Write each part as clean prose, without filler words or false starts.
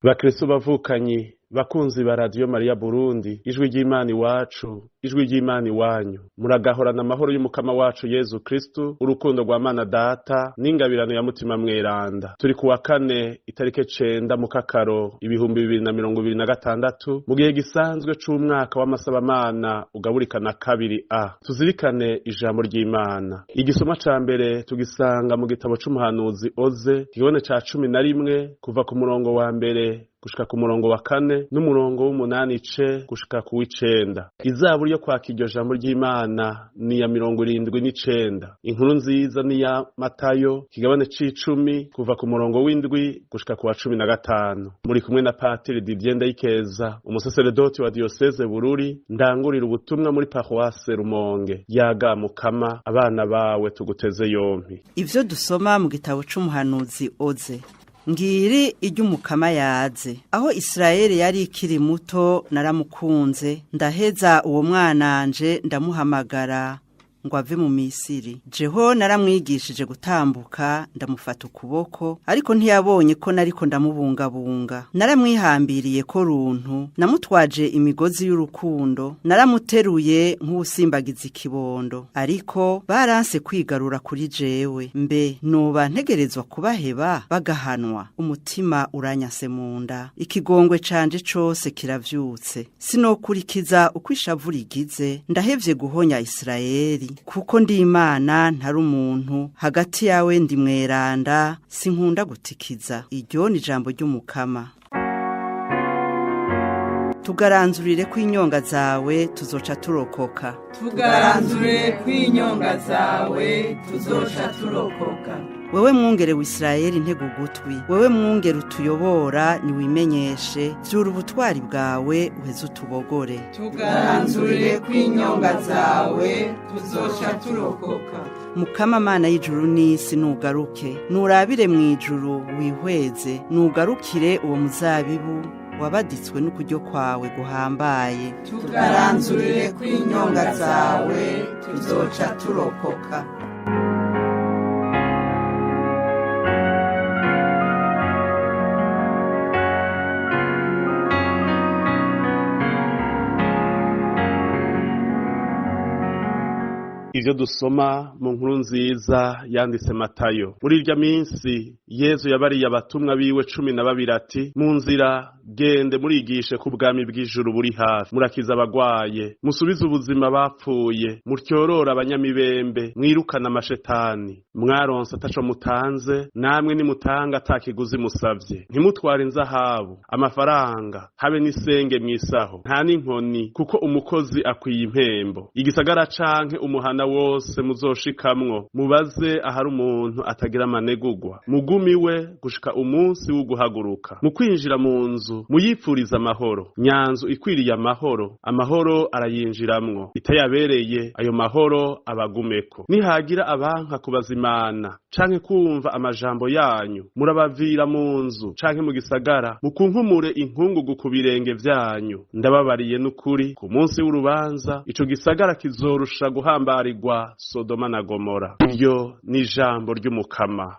Bakristo bavukanyi, bakunzi ba Radiyo Mariya Burundi, ijwi ry'Imana iwacu, ijwi ry'Imana iwanyu, muragahorana amahoro y'Umukama wacu Yezu Kristu, urukundo rwa Mana Data n'ingabirano ya Mutima Mweranda. Turi kuwa kane itarike 9 Mukakaro 2026, mu gihe gisanzwe c'umwaka w'amasabamana ugaburikana 2 A. Tuzirikane ijambo ry'Imana. Igisomwa ca mbere tugisanga mu gitabo c'umuhanuzi Oze, ikigabane ca 11 kuva ku murongo wa mbere gushika ku murongo wa 4 n'umurongo w'umunani c gushika ku w'icenda. Izaburi yo kwaka iryo jambo ry'Imana ni ya 79. Inkuru nziza ni ya Matayo ikigabane c'icumi kuva ku murongo w'indwi gushika ku wa 15. Muri kumwe na Patiri Didier Ndayikeza, umusaseredoti wa Diocese Bururi, ndangurira ubutumwa muri Paroisse Rumonge. Yaga Mukama, abana bawe tuguteze yompi. Ivyo dusoma mu gitabo c'umuhanuzi Oze. Ngiri iry'Umukama yaze. Aho Israeli yari ikiri muto naramukunze, ndaheza uwo mwananje ndamuhamagara ngo ave mu Misiri. Jeho naramwigishije gutambuka, ndamufata ukuboko, ariko ntiyabonye ko nariko ndamubungabunga. Naramwihambiriye ko runtu, namutwaje imigozi y'urukundo, naramuteruye nk'uwusimbagiza ikibondo. Ariko baranse kwigarura kuri jewe. Mbe noba ntegerezwa kubaheba bagahanwa? Umutima uranyase munda, ikigongwe canje cose kiravyutse. Sinokurikiza uko ishavu rigize, ndahevye guhonya Israeli. Kuko ndi Imana ntari umuntu, hagati yawe ndi mweranda, sinkunda gutikiza. Iryo ni ijambo ry'Umukama. Tugaranzurire kw'inyonga zawe tuzoca turokoka. Tugaranzure kw'inyonga zawe tuzoca turokoka. Wewe mwungere w'Isirayeli ntega ugutwi, wewe mwungere utuyobora niwimenyeshe, vyura ubutwari bwawe uheze utubogore. Tugaranzurire kw'inyonga zawe tuzoca turokoka. Mukama Mana y'ijuru n'isi nugaruke, nurabire mw'ijuru wihweze, nugarukire uwo muzabibu wabaditswe n'ukuryo kwawe guhambaye. Tugaranzurire kw'inyonga zawe tuzoca turokoka. Ivyo dusoma mu nkuru nziza yanditse Matayo. Muri irya minsi Yezu yabariye abatumwa biwe 12 ati: mu nzira gende murigishe ko ubwami bw'ijuru buri hafi, murakiza abagwaye, musubize ubuzima bapfuye, mutyorora abanyamibembe, mwirukana amashetani. Mwaronse ataco mutanze, namwe nimutanga atakiguzi musavye. Ntimutware inzahabu, amafaranga, habe n'isenge mwisaho, nta n'inkoni, kuko umukozi akwiye impembo. Igisagara canke umuhana wose muzoshikamwo, mubaze ahari umuntu atagira amanegugwa, mugumiwe gushika umunsi w'uguhaguruka. Mu kwinjira mu nzu muyipfuriza amahoro, nyanzu ikwiriye amahoro, amahoro arayinjiramwo, itayabereye ayo mahoro abagumeko. Nihagira abanka kubazimana canke kumva amajambo yanyu, murabavira mu nzu canke mu gisagara, mukunkumure inkungugu ku birenge vyanyu. Ndababariye n'ukuri, ku munsi w'urubanza ico gisagara kizorusha guhambarirwa Sodoma na Gomora. Iryo ni ijambo ry'Umukama.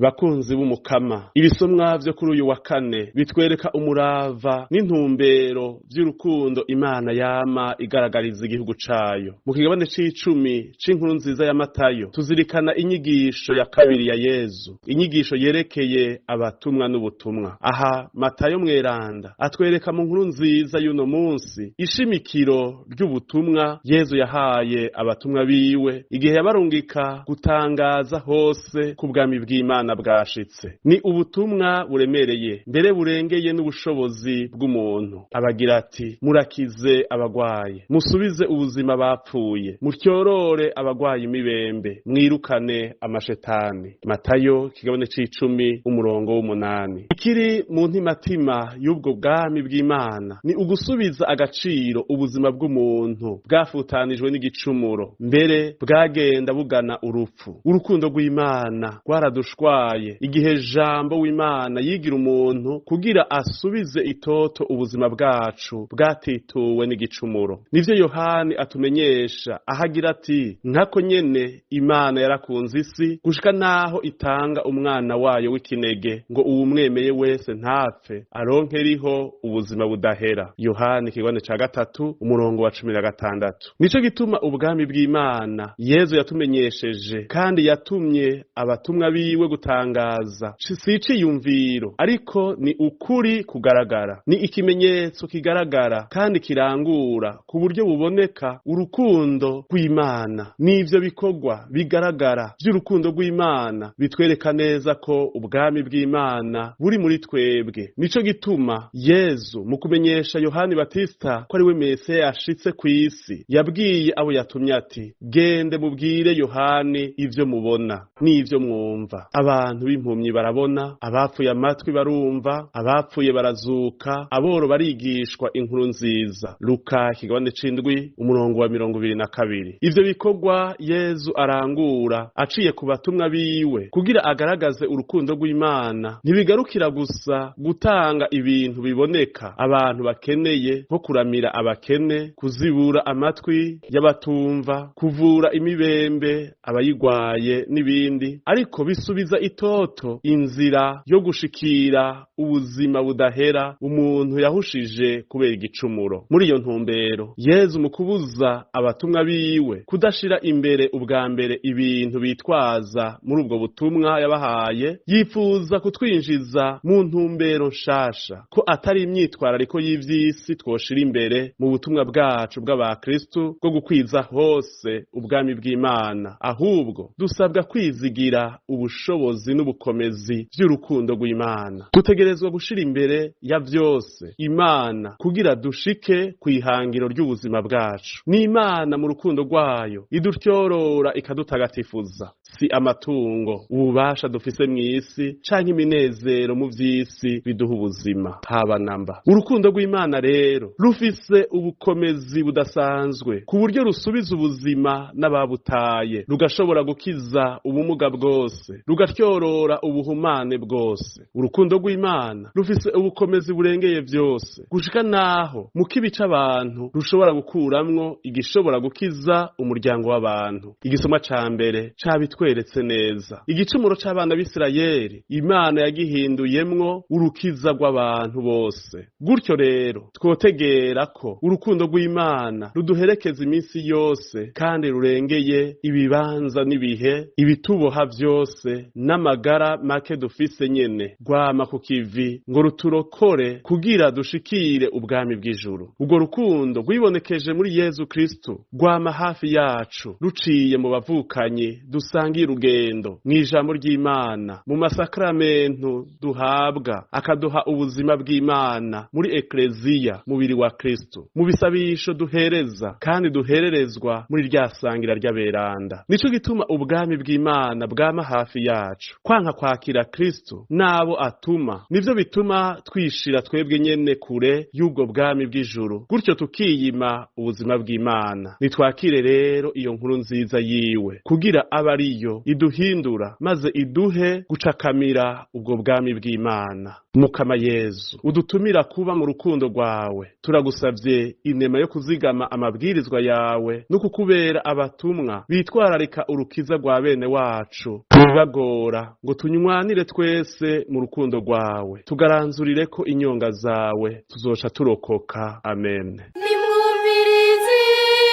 Bakunzi b'Umukama, ibisomwa vyo kuri uyu wa kane bitwereka umurava n'intumbero vy'urukundo Imana yama igaragariza igihugu cayo. Mu kigabane c'icumi c'inkuru nziza ya Matayo tuzirikana inyigisho ya kabiri ya Yezu, inyigisho yerekeye abatumwa n'ubutumwa. Aha Matayo mweranda atwereka mu nkuru nziza y'uno munsi ishimikiro ry'ubutumwa Yezu yahaye abatumwa biwe igihe yabarungika gutangaza hose ku bwami bw'Imana bwashitse. Ni ubutumwa buremereye mbere burengeye n'ubushobozi bw'umuntu. Abagira ati: murakize abagwaye, musubize ubuzima bapfuye, mutyorore abagwaye imibembe, mwirukane amashetani. Matayo kigabane c'icumi umurongo w'umunani. Ikiri mu ntimatima y'ubwo bwami bw'Imana ni ugusubiza agaciro ubuzima bw'umuntu bwafutanijwe n'igicumuro, mbere bwagenda bugana urupfu. Urukundo rw'Imana rwaradushwaye yabaye igihe Jambo w'Imana yigira umuntu kugira asubize itoto ubuzima bwacu bwatituwe n'igicumuro. Nivyo Yohani atumenyesha ahagira ati: "Nkako nyene Imana yarakunze isi gushika naho itanga umwana wayo w'ikinege, ngo uwumwemeye wese ntapfe, aronke riho ubuzima budahera." Yohani ikigwane ca 3 umurongo wa 16. Nico gituma ubwami bw'Imana Yezu yatumenyesheje kandi yatumye abatumwa biwe gutangaza si iciyumviro, ariko ni ukuri kugaragara, ni ikimenyetso kigaragara kandi kirangura ku buryo buboneka urukundo rw'Imana. N'ivyo bikorwa bigaragara vy'urukundo rw'Imana bitwereka neza ko ubwami bw'Imana buri muri twebwe. Nico gituma Yezu mu kumenyesha Yohani Batista ko ari we Mesiya yashitse kw'isi, yabwiye abo yatumye ati: "Gende mubwire Yohani ivyo mubona n'ivyo mwumva: abantu b'impumyi barabona, abapfuye amatwi barumva, abapfuye barazuka, aboro barigishwa inkuru nziza." Luka ikigabane c'indwi umurongo wa 22. Ivyo bikorwa Yezu arangura aciye ku batumwa biwe kugira agaragaze urukundo rw'Imana ntibigarukira gusa gutanga ibintu biboneka abantu bakeneye, nko kuramira abakene, kuzibura amatwi y'abatumva, kuvura imibembe abayigwaye n'ibindi, ariko bisubiza itoto inzira yo gushikira ubuzima budahera umuntu yahushije kubera igicumuro. Muri iyo ntumbero, Yezu mu kubuza abatumwa biwe kudashira imbere ubwa mbere ibintu bitwaza muri ubwo butumwa yabahaye, yifuza kutwinjiza mu ntumbero nshasha, ko atari imyitwarariko y'ivy'isi twoshira imbere mu butumwa bwacu bw'abakristu bwo gukwiza hose ubwami bw'Imana, ahubwo dusabwa kwizigira ubushobozi n'ubukomezi vy'urukundo rw'Imana. Dutegerezwa gushira imbere ya vyose Imana kugira dushike kw'ihangiro ry'ubuzima bwacu. N'Imana mu rukundo rwayo idutyorora ikadutagatifuza, si amatungo, ububasha dufise mw'isi canke iminezero mu vy'isi biduha ubuzima, haba namba. Urukundo rw'Imana rero rufise ubukomezi budasanzwe ku buryo rusubiza ubuzima n'ababutaye, rugashobora gukiza ubumuga bwose, rugatyorora ubuhumane bwose. Urukundo rw'Imana rufise ubukomezi burengeye vyose, gushika naho mu kibi c'abantu rushobora gukuramwo igishobora gukiza umuryango w'abantu. Igisomwa ca mbere cabitweretse neza. Igicumuro c'abana b'Isirayeli Imana yagihinduyemwo urukiza rw'abantu bose. Gutyo rero twotegera ko urukundo rw'Imana ruduherekeza iminsi yose kandi rurengeye ibibanza n'ibihe, ibituboha vyose n'amagara make dufise nyene, rwama ku kivi ngo ruturokore kugira dushikire ubwami bw'ijuru. Urwo rukundo rwibonekeje muri Yezu Kristu rwama hafi yacu ruciye mu bavukanyi dusangiye urugendo, mw'ijambo ry'Imana, mu masakramentu duhabwa akaduha ubuzima bw'Imana muri Ekleziya, mubiri wa Kristu, mu bisabisho duhereza kandi duhererezwa muri rya sangira ry'aberanda. Nico gituma ubwami bw'Imana bwama hafi yacu. Kwanka kwakira Kristu n'abo atuma nivyo bituma twishira twebwe nyene kure y'ubwo bwami bw'ijuru, gutyo tukiyima ubuzima bw'Imana. Nitwakire rero iyo nkuru nziza yiwe kugira abe ariyo iduhindura maze iduhe gucakamira ubwo bwami bw'Imana. Mukama Yezu, udutumira kuba mu rukundo rwawe, turagusavye inema yo kuzigama amabwirizwa yawe no kukubera abatumwa bitwararika urukiza rwa bene wacu bibagora, ngo tunywanire twese mu rukundo rwawe, tugaranzurire ko inyonga zawe, tuzoca turokoka. Amen. Nimwumvirize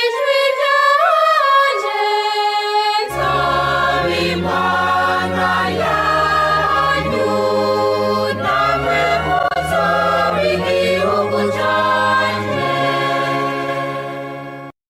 ijwi ryanje, nsaba Imana.